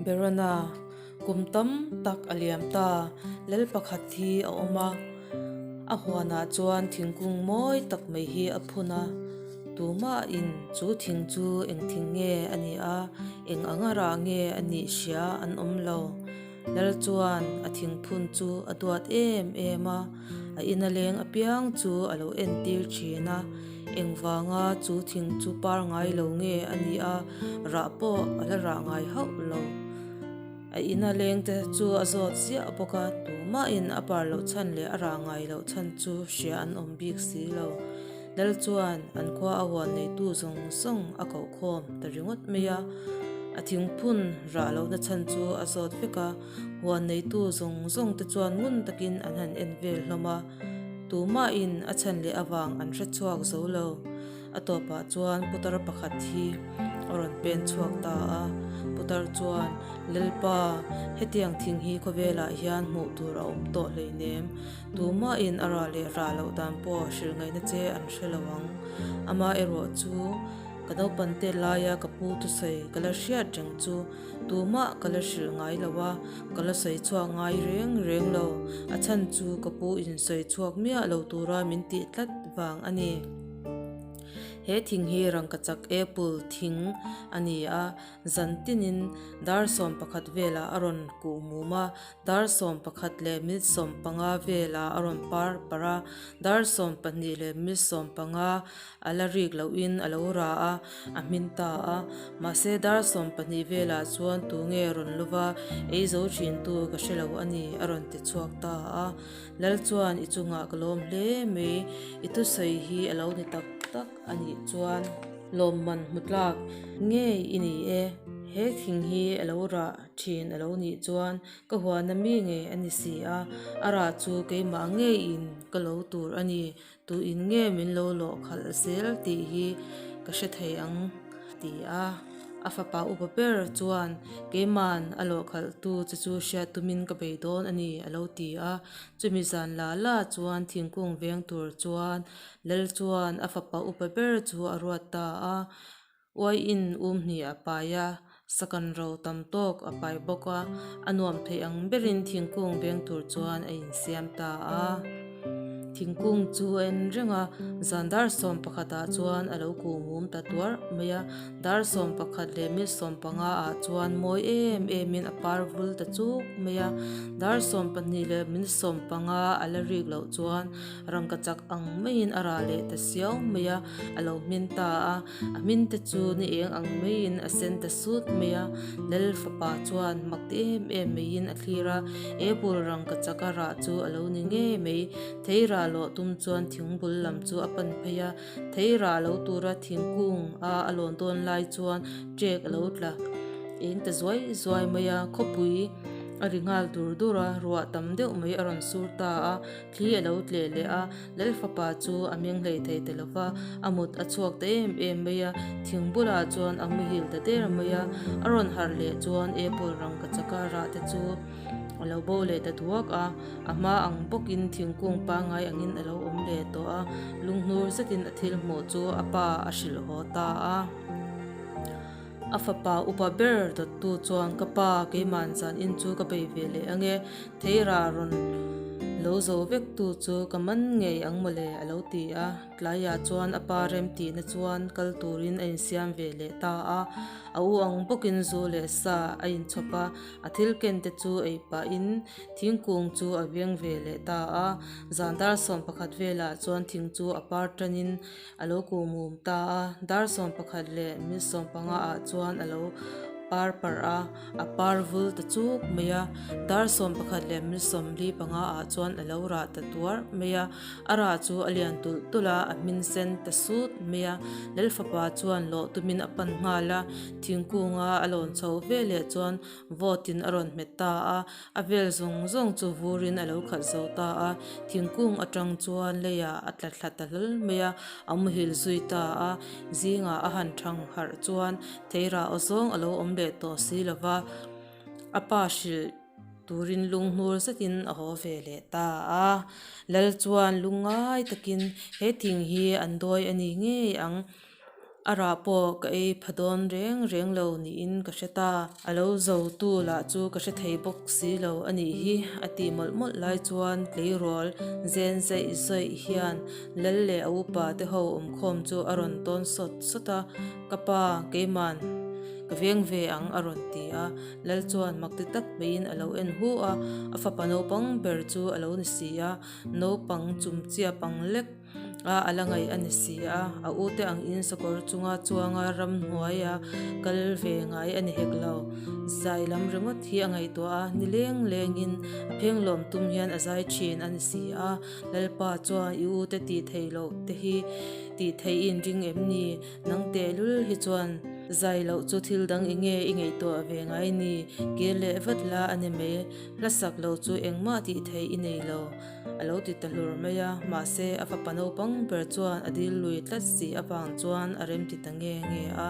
Berana, Kum tam tak a liam ta, lal pakhat hi a awm a, a huanah chuan thingkung mawi tak mai hi a phun a, tumahin chu thing chu eng thing nge a nih a, eng anga rah nge a nih hria an awm lo. Lal chuan a thingphun chu a duat em em a, a ina leng apiang chu a lo entir thin a, engvanga chu thing chu par ngai lo nge a nih a, rah pawh a la rah ngai hauh lo. A ina leng te chu a zawt ziah bawk a, tumahin a par loh chhan leh a rah ngai loh chhan chu hria an awm bik si lo. Lal chuan an khua a huan neitu zawng zawng a koh khawm ta ringawt mai a, a thingphun rah lohna chhan chu a zawt vek a, huan neitu zawng zawng te chuan ngun takin an han en vel hlawm a, tumahin a chhan leh avang an hre chhuak zo lo. A tawpah chuan putar pakhat hi a rawn pen chhuak ta a, putar chuan, Lalpa, hetiang thing hi khawvelah hian hmuh tur a awm tawh hleinem, Tumahin a rah leh rah loh dan pawh hrilh ngaihna che an hre lo ang. Amaherawh chu ka naupan tet laia ka pu thusawi ka la hriat reng chu tumah ka la hrilh ngai lo a, ka la sawi chhuak ngai reng reng lo. A chhan chu ka pu in sawi chhuak miah lo tura min tih tlat vang a ni. He thing hi rangkachak apple thing a ni a, zan tinin dar 11 velah a rawn kuh mum a, Dar 11 leh minute 15 velah a rawn par parh a, dar 12 leh minute 15 a la rik lohin a lo ra a, a hmin ta a. Mahse dar 12 velah chuan tunge rawn lova ei zo thintu ka hre lo a ni a rawn ti chhuak ta a. Lal chuan i chungah ka lawm hle mai, i thusawi hi a lo ni tak tak a nih chuan lawmman hmu tlak ngei i ni e, he thing hi a lo rah Thin a lo nih chuan ka huana mi ngei a ni si a, a rah chu keimah ngeiin ka lo tur a ni, tuin nge min lo lawh khalh zel tih hi ka hre thei ang ti a. A fapa upa ber chuan keima'n a lawh khalh tu che chu hriat tumin ka bei dawn a ni a lo ti a, chumi zan la la chuan thingkung veng tur chuan Lal chuan a fapa upa ber chu a ruat ta a. Uaiin um hnih a pai a, sakan ro tam tawk a pai bawk a, a nuam theih ang berin thingkung veng tur chuan a insiam ta a. Thingkung chu a en reng a, zan dar 11 ah chuan a lo kuhmum ta tuarh mai a, dar 11 leh mil 15 ah chuan mawi em emin a par vul ta chuk mai a, dar 12 leh mil 15 a la rik loh chuan rangkachak ang maiin a rah leh ta siau mai a, a lo hmin ta a. A hmin te chu ni eng ang maiin a sen ta sut mai a, Lal fapa chuan mak ti em em maiin a thlir a, apple rangkachak a rah chu a lo ni ngei mai. Thei rah lawh tum chuan thingbul lam chu a pan phei a, thei rah lo tura thingkung a a lawn dawn lai chuan ṭek a lo tla eng ta zuai zuai mai a, khawpui a ri nghal dur dur a, ruah tam deuh mai a rawn sur ta a. Thli a lo tleh leh a, Lal fapa chu a meng hlei thei ta lo va, a mut a chhuak ta em em mai a, thing bulah chuan a muhil ta der mai a, a rawn harh leh chuan apple rangkachaka rah te chu a lo bo leh ta duak a, a hma ang bawkin thingkung pangngai angin a lo awm leh tawh a, lunghnur zetin a thil hmuh chu a pa a hrilh haw ta a. A fapa upa ber dawttu chuan ka pa keimahn zan in chu ka bei ve leh ange, Theira rawn lo zo vek tu chu ka man ngei ang mawle a lo ti a, tlaiah chuan a pa rem tihna chuan kal turin a insiam ve leh ta a, a u ang bawkin zu leh sa a inchhawp a, a thil ken te chu ei pahin thingkung chu a veng ve leh ta a, zan dar 11 velah chuan thing chu a par tanin a lo kuhmum ta a, dar 11 leh minute 15 ah chuan a lo par parh a, a par vul ta chuk mai a, dar 11 leh minute 45 ah chuan a lo rah ta tuar mai a, a rah chu a lian tulh tulh a, a hmin sen ta sut mai a, Lalfapa chuan lawh tumin a pan nghal a, thingkunga a lawn chho veleh chuan vawt in a rawn hmet ta a, A vel zawng zawng chu vurin a lo khat zo ta a, thingkung atang chuan leiah a tla thla ta hlal mai a, a muhil zui ta a, zingah a han thang harh chuan theirah aw zawng a lo awm leh tawh si lo va, a pa hrilh turin lunghnur zetin a haw ve leh ta a. Lal chuan lungngai takin he thing hi an dawi a ni ngei ang. A rah pawh ka ei pha dawn reng reng lo niin ka hre ta. A lo zo tu lah chu ka hre thei bawk si lo a nih hi, a tih mawlh mawlh lai chuan tleirawl zen zaih zawih hian Lal leh a upa te ho awmkhawm chu a rawn tawn sawt sawt a, Ka pa, keiman ka veng ve ang a rawn ti a. Lal chuan mak ti tak maiin a lo en hu a, a fapa naupang ber chu a lo ni si a, naupang chum chiap ang lek a a la ngaih a ni si a, a ute ang in sakawr chunga chuanga ramhnuaia kal ve ngai a ni hek lo. Zai lam ringawt hi a ngaihtuah a, ni leng lengin a phenglawm tum hian a zai thin a ni si a, Lalpa chuan i ute tih theih loh te hi tih theih i inring em ni? Nang tehlul hi chuan zai loh chu thil dang i nge i ngaihtuah ve ngai ni? Kir leh vat la a ni mai, hlasak lo chu engmah tih theih i nei lo. A lo ti ta hlur mai a, mahse a fapa naupang ber chuan a dil lui tlat si avang chuan a rem ti ta nge nge a.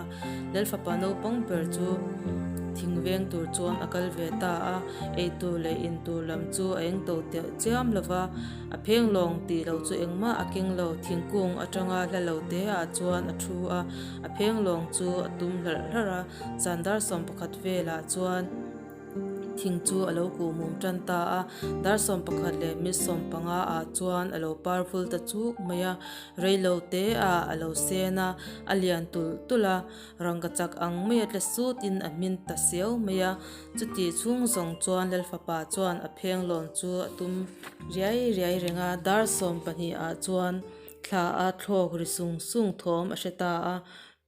Lal fapa naupang ber chu thing veng tur chuan a kal ve ta a, eitur leh in tur lam chu a eng to teh chiam lo va, a pheng lawng tih loh chu engmah a keng lo, thingkung atanga hla lo te ah chuan a thu a, a pheng lawng chu a tum hlarh hlarh a, zan dar 11 velah chuan. Thing chu a lo kuh mum tan ta a, dar 11 leh mi 15 ah chuan a lo par vul ta chuk mai a, reilo te ah a lo sen a, a lian tulh tulh a, rangka chak ang mai a tla sut in a hmin ta siau mai a, chutih chhung zawng chuan Lalfapa chuan a pheng lawn chu a tum riai riai reng a, dar 12 ah chuan thla a thlawk ri sung sung thawm a hre ta a,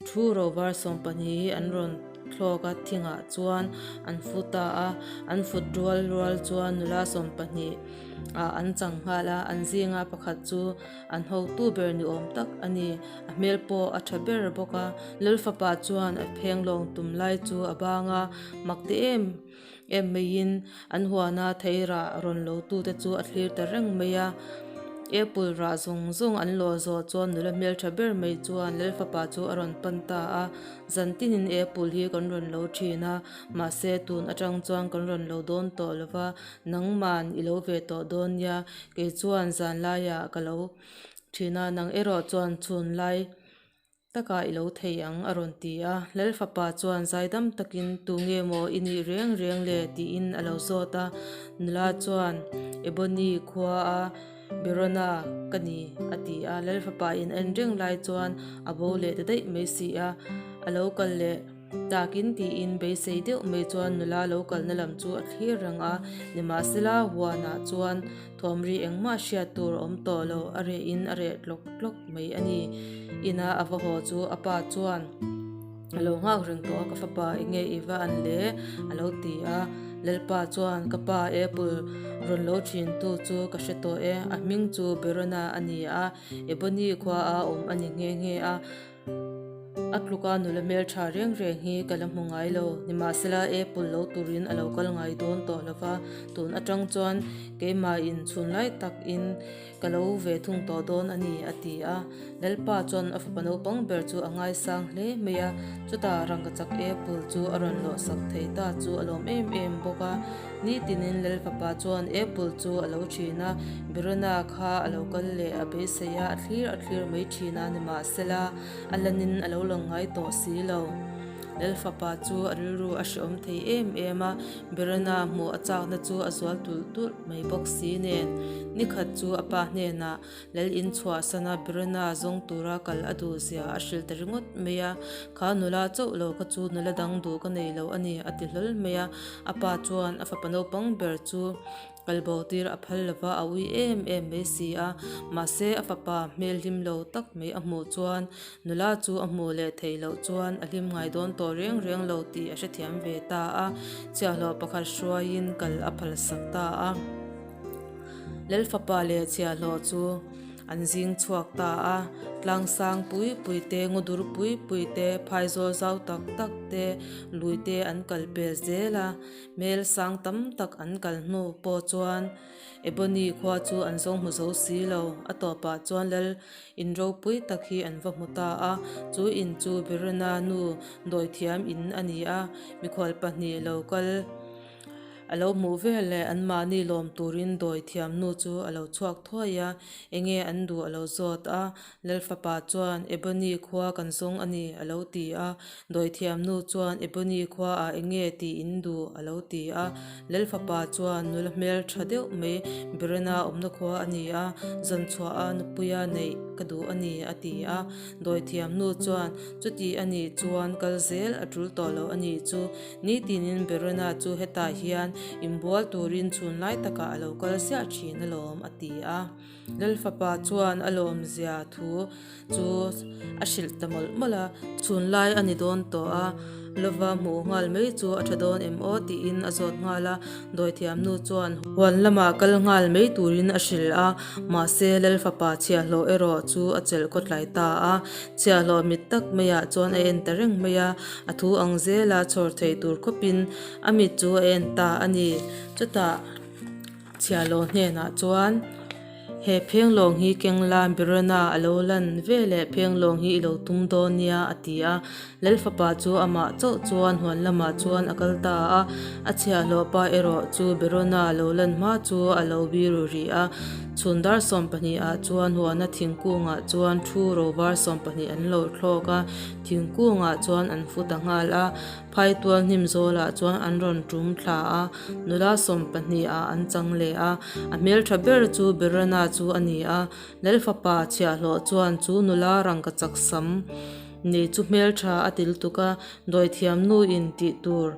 Thu rovar 12 hi an rawn thlawk a, thingah chuan an fu ta a, an fut rual rual chuan nula 12 ah an chang nghal a, an zinga pakhat chu an hotu ber ni awm tak a ni, a hmel pawh a tha ber bawk a, Lalfapa chuan a pheng lawng tum lai chu a bang a, mak ti em em maiin an huana thei rah rawn lo tute chu a thlir ta reng mai a. Apple rah zawng zawng an lawh zawh chuan nula hmeltha ber mai chuan Lalfapa chu a rawn pan ta a, Zan tinin apple hi kan rawn lo thin a, mahse tun atang chuan kan rawn lo dawn tawh lo va, nangman i lo ve tawh dawn nia, kei chuan zan laiah ka lo thin a, nang erawh chuan chhun lai Takah i lo thei ang, a rawn ti a. Lal fapa chuan zaidam takin, Tu nge maw i nih reng reng le? tiin a lo zawt a. Nula chuan, Ebony khua a Berona ka ni, a ti a. Lal fapa in en reng lai chuan a bo leh ta daih mai si a. A lo kal leh takin tiin beisei deuh mai chuan nula lo kalna lam chu a thlir reng a. Nimahsela, huanah chuan Thawmri engmah hriat tur a awm tawh lo, a reh in a reh tlawk tlawk mai a ni. Ina a va haw chu a pa chuan a lo nghak reng tawh a, ka fapa enge i va an le? a lo ti a. Lalpa chuan ka pa apple rawn lo thin tu chu ka hre tawh e, a hming chu Berona a ni a, Ebony khua a awm a ni nghe nghe a. A tluka nula hmeltha reng reng hi ka la hmu ngai lo. Nimahsela apple lo turin a lo kal ngai dawn tawh lo va, tun atang chuan keimahin chhun lai takin ka lo ve thung tawh dawn a ni, a ti a. Lalpa chuan a fapa naupang ber chu a ngaisang hle mai a, chutah rangkachak apple chu a rawn lawhsak thei ta chu a lawm em em bawk a. Nitinin Lalfapa chuan Apple chu a lo thin a, Berona kha a lo kal leh a beisei a, a thlir a thlir mai thin a, nimahsela a lanin a lo lang ngai tawh si lo. Lalfapa chu a rilru a hreawm thei em em a, Berona hmuh a chakna chu a zual tulh tulh mai bawk si nen. Nikhat chu a pa hnenah Lal in chhuahsan a Berona zawng tura kal a duh zia a hrilh ta ringawt mai a, Kha nula chauh lo kha chu nula dang duh ka nei lo a ni, a ti hlawl mai a. A pa chuan a fapa naupang ber chu kal bo tir a phal lova a ui em em mai si a. Mahse a fapa hmel hlim lo tak mai a hmuh chuan nula chu a hmuh leh theih loh chuan a hlim ngai dawn tawh reng reng lo tih a hrethiam ve ta a. Chhiahhlawh pakhat hruaiin kal a phalsak ta a. Lalfapa leh chhiahhlawh chu an zing chhuak ta a, tlang sang pui pui te, ngaw dur pui pui te, phaizawl zau tak tak te, lui te an kal pel zel a, hmel sang tam tak an kal hnu pawh chuan Ebony khua chu an zawng hmu zo si lo. A tawpah chuan lal in ropui tak hi an va hmu ta a, chu in chu Berona nu dawithiam in a ni a, mikhual pahnih lo kal. A lo hmuh veleh anmahni lawm turin dawithiam nu chu a lo chhuak thuai a, enge an duh a lo zawt a. Lalfapa chuan, Ebony khua kan zawng a ni, a lo ti a. Dawithiam nu chuan, Ebony khuaah enge tih in duh? a lo ti a. Lalfapa chuan, Nula hmel tha deuh mai, Berena awmna khua a ni a, zanchhuaha nupuia neih ka duh a ni, a ti a. Dawithiam nu chuan, Chuti a nih chuan kal zel a tul tawh lo a nih chu. Nitinin Berena chu hetah hian inbual turin chhun lai takah a lo kal ziah thin alawm, a ti a. Lalfapa chuan a lawmzia thu chu a hrilh ta mawlh mawlh a, chhun lai a ni dawn tawh a, lova hmuh nghal mai chu a tha dawn em aw tiin a zawt nghal a, dawithiam nu chuan huan lamah kal nghal mai turin a hrilh a, mahse Lalfapa chhiahhlawh erawh chu a chelh kawtlai ta a, chhiahhlawh mit tak maiah chuan a en ta reng mai a, a thu ang zela chhawr theih tur khawpin a mit chu a en ta a ni, chutah. Chhiahlo hnenah chuan, He phenglawng hi kengla Berona a lo lan veleh phenglawng hi i lo tum dawn nia, a ti a. Lalfapa chu amah chauh chuan huan lamah chuan a kal ta a. A chhiahhlawh pa erawh chu Berona a lo lan hma chu a lo biru rih a. Chhun dar 12 ah chuan huana thingkungah chuan thu ro var 12 an lo thlawk a, thingkungah chuan an fu ta nghal a. Phaitual hnim zawlah chuan an rawn tum thla a, nula 12 ah an chang leh a. A hmeltha ber chu Berana chu a ni a, Lalfapa chhiahhlawh chuan chu nula rangkachak sam nei chu hmeltha a ti lutuk a, dawithiam nu in tih tur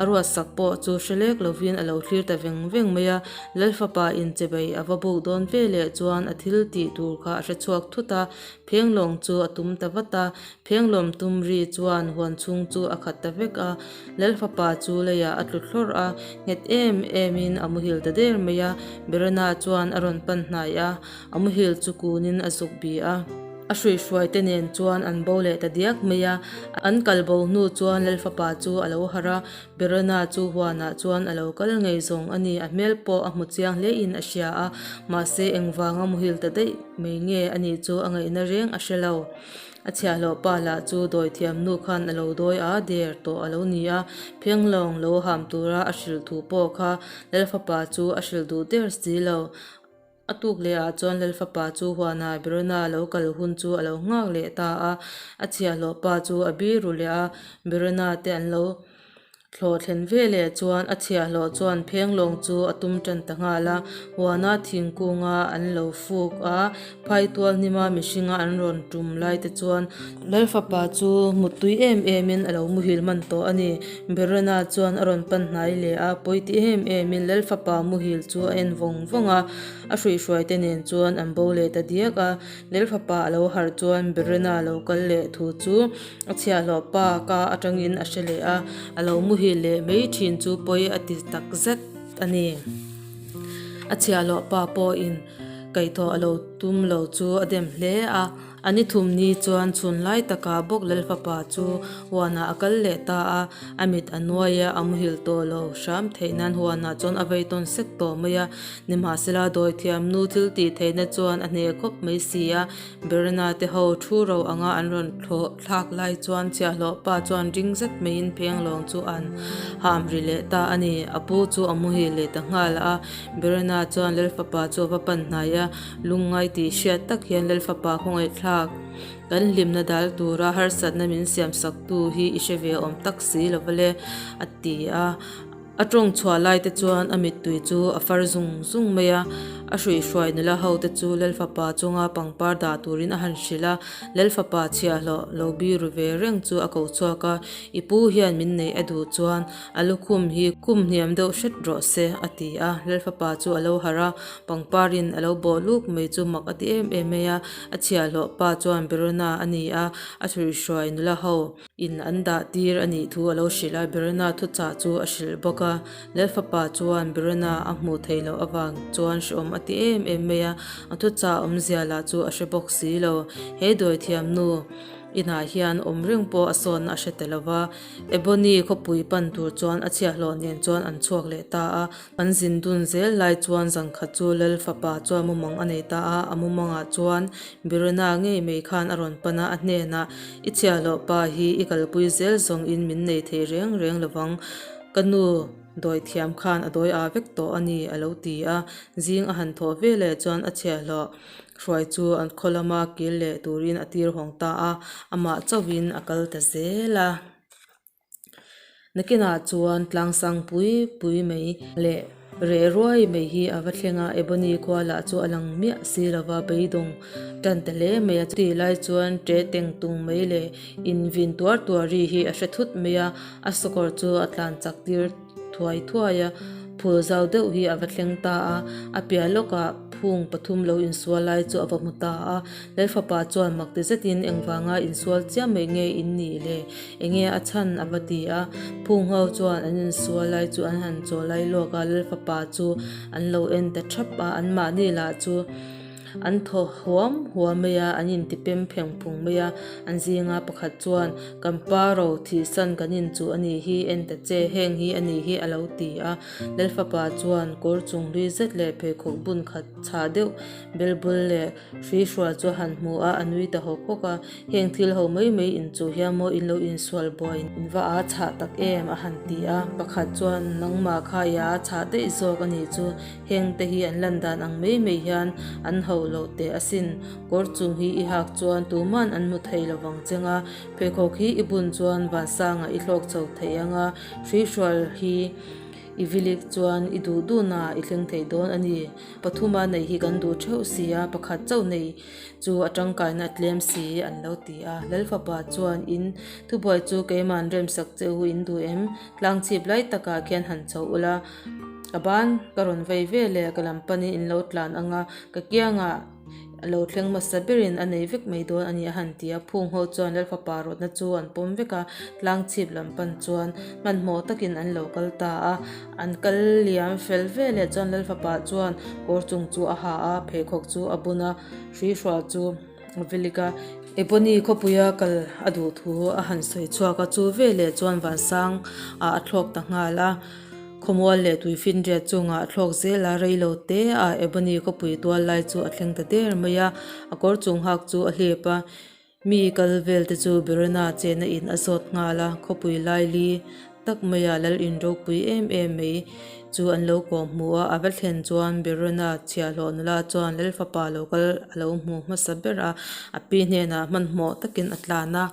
a ruatsak pawh chu hre lek lovin a lo thlir ta veng veng mai a. Lalfapa in chebei a va buk dawn ve leh chuan a thil tih tur kha a hre chhuak thut a, phenglawng chu a tum ta vat a. Phenglawm tum ri chuan huan chhung chu a khat ta vek a, Lalfapa chu leiah a tlu thlawrh a, nghet em emin a muhil ta der mai a, Berana chuan a rawn pan hnai a, a muhil chu kunin a zuk bi a. A hruihhruai te nen chuan an bo leh ta diak mai a, an kal bo hnu chuan Lalfapa chu a lo harh a, Berana chu huanah chuan a lo kal ngei zawng a ni, a hmel pawh a hmu chiang hlein a hria a, mahse engvanga muhil ta daih mai nge a nih chu a ngaihna reng a hre lo. A chhiahhlawh pa lah chu dawithiam nu khan a lo dawi a der tawh a lo ni a, phenglawng lo ham tura a hrilh thu pawh kha Lalfapa chu a hrilh duh der si lo. A tuk leh ah chuan Lalfapa chu huanah Berona lo kal hun chu a lo nghak leh ta a, a chhiahhlawh pa chu a biru leh a, Berona te an lo Thlawh thlen veleh chuan a chhiahhlawh chuan phenglawng chu a tum tan ta nghal a, huana thingkunga an lo fuk a, phaitual hnima mihringa an rawn tum lai te chuan Lalfapa chu muttui em emin a lo muhil hman tawh a ni. Berona chuan a rawn pan hnai leh a, pawiti em emin Lalfapa muhil chu a en vawng vawng a, a hruihhruai te nen chuan an bo leh ta diak a. Lalfapa a lo harh chuan Berona lo kal leh thu chu A chhiahhlawh pa ka atangin a hre leh a, a lo muhil leh mai thin chu pawi a ti tak zet a ni. A chhiahhlawh pa pawhin kaihthawh a lo tum lo chu a dem hle a, a ni thum ni chuan chhun lai takah bawk Lalfapa chu huanah a kal leh ta a, a mit a nuai a, a muhil tawh lo hram theih nan huanah chuan a vei tawn sek tawh mai a, nimahsela dawithiam nu thil tih theihna chuan a hneh khawp mai si a, Berna te ho thu ro anga an rawn thlawh thlak lai chuan chhiahhlawh pa chuan ring zet maiin phenglawng chu an ham ri leh ta a ni. A pu chu a muhil leh ta nghal a, Berna chuan Lalfapa chu a va pan hnai a, lungngai tih hriat tak hian Lalfapa khawngaihthlak kan hlimna dal tura harsatna min siam sak tu hi i hre ve awm tak si lo va le a ti a. A tawng chhuah lai te chuan a mittui chu a far zung zung mai a, a hruihhruai nula ho te chu Lalfapa chunga pangpar dah turin a han hrilh a, Lalfapa chhiahhlawh lo biru ve reng chu a ko chhuak a, I pu hian min neih a duh chuan a lukhum hi kum hniam deuh hret rawh se a ti a, Lalfapa chu a lo harh a, pangparin a lo bawh luk mai chu mak a ti em em mai a, a chhiahhlawh pa chuan Berona a ni a, a hruihhruai nula ho. In an dah tir a nih thu a lo hrilh a, Berona thuchah chu a hrilh bawk a. Lalfapa chuan Berona a hmuh theih loh avang chuan hrehawm a ti em em mai a, a thuchah awmzia lah chu a hre bawk si lo. He dawithiam nu inah hian awm reng pawh a sawnna a hre ta lo va, Ebony khawpui pan tur chuan a chhiahhlawh nen chuan an chhuak leh ta a. An zin dun zel lai chuan zangkhat chu Lal fapa chuan mumang a nei ta a, a mumangah chuan Birena ngei mai khan a rawn pan a, a hnenah, I chhiahloh pa hi i kalpui zel zawng in min nei thei reng reng lovang, ka nu. Dawithiam khan a dawi ah vek tawh a ni, a lo ti a. Zing a han thawh veleh chuan a chhiahhlawh hruai chu an khaw lama kir leh turin a tir hawng ta a, amah chauhin a kal ta zel a. Nakinah chuan tlangsang pui pui mai leh reh ruai mai hi a va thleng a, Ebony khua lah chu a lang miah si lova beidawng tan ta hle mai a. Chutih lai chuan ṭe teng tung mai leh invin tuar tuar ri hi a hre thut mai a, a sakawr chu a tlan chak tir thuai thuai a, phul zau deuh hi a va thleng ta a, a piah lawkah phung pathum lo insual lai chu a va hmu ta a, Lalfapa chuan mak ti zetin engvanga insual chiam mai nge in nih le, enge a chhan a va ti a, phung ho chuan an insual lai chu an han chaw lai lawk a, Lalfapa chu an lo en ta thap a, anmahni lah chu an thaw huam huam mai a, an inti pem pheng phung mai a, an zinga pakhat chuan kan pa ro thihsan kan inchuh a nih hi, en ta che, heng hi a nih hi a lo ti a, Lalfapa chuan kawr chung hlui zet leh pheikhawk bun khat chhah deuh belbul leh Hri hrual chu a han hmu a, a nui ta hawk hawk a, Heng thil ho mai mai inchuh hian maw in lo insual buai in va a chhah tak em? a han ti a, pakhat chuan nangmah kha i a chhah daih zawk a nih chu, heng te hi an lan dan ang mai mai hian an ho loh teh asin, kawr chung hi i hak chuan tuman an hmu thei lo vang cheng a, pheikhawk hi i bun chuan vansangah i hlawk chho thei ang a, hri hrual hi i vilik chuan i duh duhnaah i thleng thei dawn a ni. Pathuma nei hi kan duh theuh si a, pakhat chauh nei chu a tangkaina a tlem si an lo ti a. Lalfapa chuan in thubuai chu keima'n remsak che u in duh em? Tlangchhip lai takah khian han chho ula, ka ban ka rawn vei veleh ka lam panin in lo tlan ang a, ka kiangah a lo thleng hmasa berin a nei vek mai dawn a ni a han ti a. Phung ho chuan Lalfapa rawtna chu an pawm vek a, tlangchhip lam pan chuan hmanhmawh takin an lo kal ta a. An kal liam fel veleh chuan Lalfapa chuan kawr chung chu a ha a, pheikhawk chu a bun a, hrui hrual chu a vilik a. Ebony khawpuia kal a duh thu a han sawi chhuak a, chu veleh chuan vansang ah a thlawk ta nghal a. Khawmual leh tuifinriat chungah a thlawk zel a, reilo te ah Ebony khawpui tual lai chu a thleng ta der mai a, a kawr chung hak chu a hlep a. Mi kal vel te chu Berena chena in a zawt nghal a, khawpui laili tak maia lal in ropui em em mai chu an lo kawh hmu a, a va thlen chuan Berena chhiahhlawh nula chuan lal fapa lo kal a lo hmu hmasa ber a, a pi hnenah hmanhmawh takin a tlan a,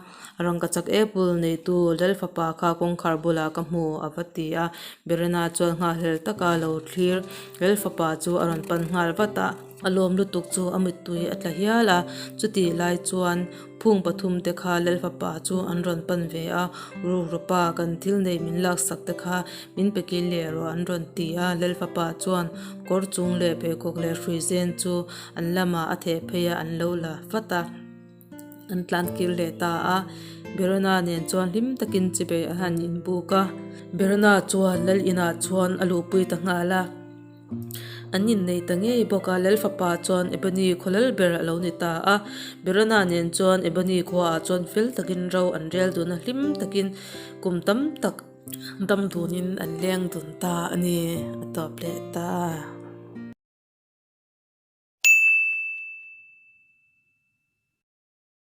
rangkachak apple neitu lal fapa kha kawngkhar bulah ka hmu a va ti a, Berena chuan nghakhlel taka lo thlir lal fapa chu a rawn pan nghal vat a. A lawm lutuk chu a mittui a tla hial a, chutih lai chuan phung pathum te kha Lalfapa chu an rawn pan ve a, Rukrupa kan thil neih min laksak te kha min pe kil leh rawh an rawn ti a, Lalfapa chuan kawr chung leh pheikhawk leh hrui zen chu an lamah a theh phei a, an lo la vat a, an tlan kir leh ta a, Berona nen chuan hlim takin chibei an han inbuk a, Berona chuan Lal inah chuan a luhpui ta nghal a. An innei ta ngei bawk a, Lalfapa chuan Ebony khaw lal ber a lo ni ta a. Berona nen chuan Ebony khuaah chuan fel takin ro an rel dun a, hlim takin kum tam tak dam dunin an leng dun ta a ni, a tawp leh ta.